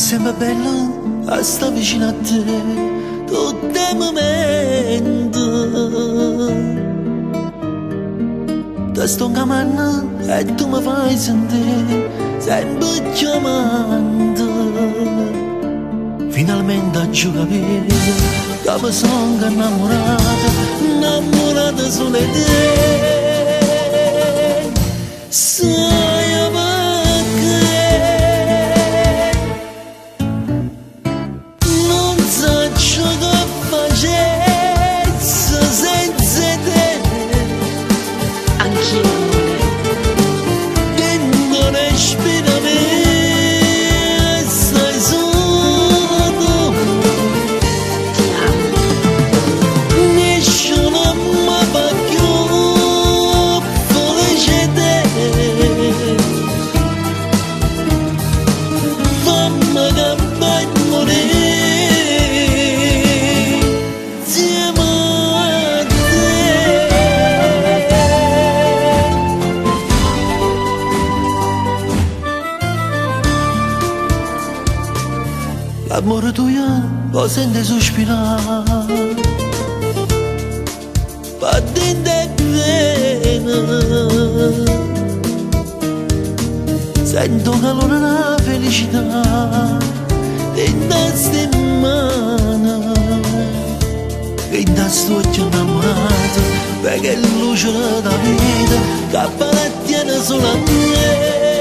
Sempre bello a sta vicino a te, tutt' 'e mument. Te stongo amanno e tu me fai sentì sempe cchiù amante. Finalmente aggio capito ca me songo innammurato, innammurato solo 'e te. Saje pecché? Nun saccio che facesse senza 'e te. Anch'io, amore. Dint' 'o respiro mio stai solo tu. Ti amo. Nisciuno me fa cchiù felice 'e te. Famme campà e murì insieme a te. L'ammore tuo 'o sento 'e suspirà Pa dint' 'e vene. Sento 'o calore d' 'a felicità dint' 'a 'ste mane. Dint' 'a st'uocchie 'nnammurate veco 'e luce d' 'a vita che appartiene solo a me.